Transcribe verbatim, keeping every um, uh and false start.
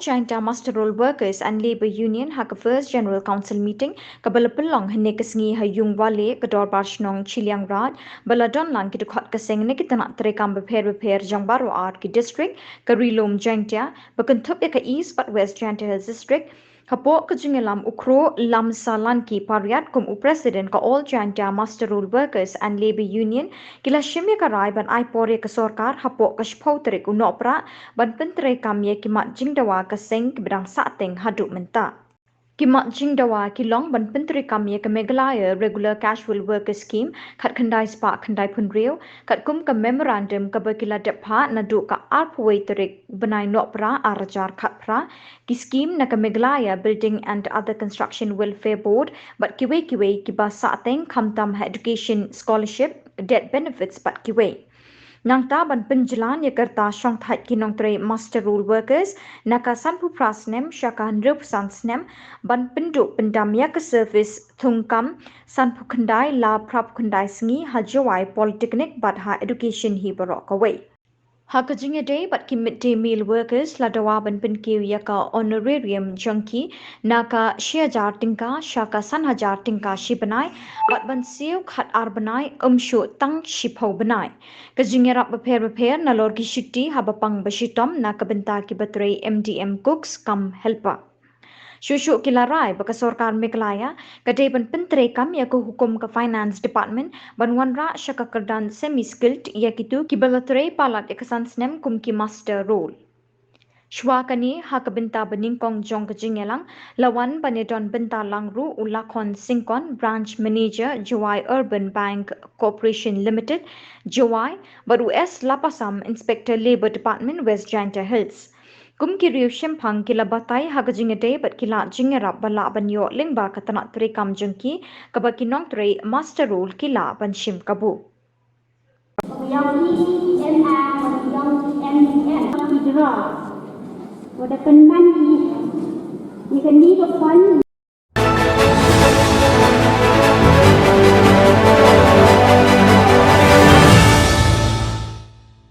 Jaintia Muster Roll Workers and Labour Union ha ka First General Council Meeting kaba la pynlong hynne ka sngi ha Yung Wale, ka Dorbar Shnong Chilliangraij, ba la don lang ki dkhot ka seng na ki tnat treikam bapher bapher jong baroh ar ki district ka Ri-lum Jaintia, ba kynthup ïa ka East bad West Jaintia Hills District, hapoh ka jingïalam u Kro Lamsalanki Pariat kum u President ka All Jaintia Muster Roll Workers and Labour Union, ki la shim ïa ka rai ban ai por ïa ka sorkar hapoh ka shiphew tarik u Nohprah ban pyntreikam ïa ki mat jingdawa ka seng kiba dang sahteng haduh mynta. Ki mat jingdawa ki long ban pyntreikam ïa ka Meghalaya Regular Casual Worker Scheme khatkhyndai spah khyndaiphew hynriew, katkum ka memorandum kaba ki la dep phah naduh ka arphew wei tarik bnai Nohprah ar hajar khatphra, ki skim na ka Meghalaya Building and Other Construction Welfare Board bad kiwei kiwei kiba sahteng, khamtam ha education scholarship, death benefits bad kiwei. Nangta ban pynjlan ïa ka rta shongthait ki nongtrei muster roll workers na ka sanphew phra snem sha ka hynriewphew san snem, ban pynduh pyndam ïa ka service thungkam sanphew khyndai la phraphew khyndai sngi ha Jowai Polytechnic bad ha education hi baroh kawei. Ha ka jingïadei bad ki midday meal workers, la dawa ban pynkiew ïa ka honorarium jong ki na ka shi hajar tyngka sha ka san hajar tyngka shi bnai, bad ban siew khat ar bnai, ym shuh tang shiphew bnai. Ka jingïarap bapher bapher nalor ki shuti haba pang ba shitom na ka bynta kiba trei M D M cooks cum helper. Shuh shuh ki la rai ba ka sorkar Meghalaya ka dei ban pyntreikam ïa ka hukum ka Finance Department ban wanrah sha ka kyrdan semi skilled ïa kito kiba la trei palat ïa ka san snem kum ki muster roll. Shuwa kane, ha ka bynta ba nyngkong jong ka jingïalang, la wan ban ïadon bynta lang ruh u Lakhon Syngkon, Branch Manager, Jowai Urban Bank Corporation Limited, Jowai, bad u S Lapasam, Inspector Labour Department, West Jaintia Hills. Kum ki riewshemphang ki la batai ha ka jingïadei bad ki la jingïarap ba lah ban ïoh lyngba ka tnat treikam jong ki, kaba ki nongtrei muster roll ki lah ban shim kabu. Ïa u E M A, ïa u E M A, ïa u E M A. Wada pynman ïa kane ka fund.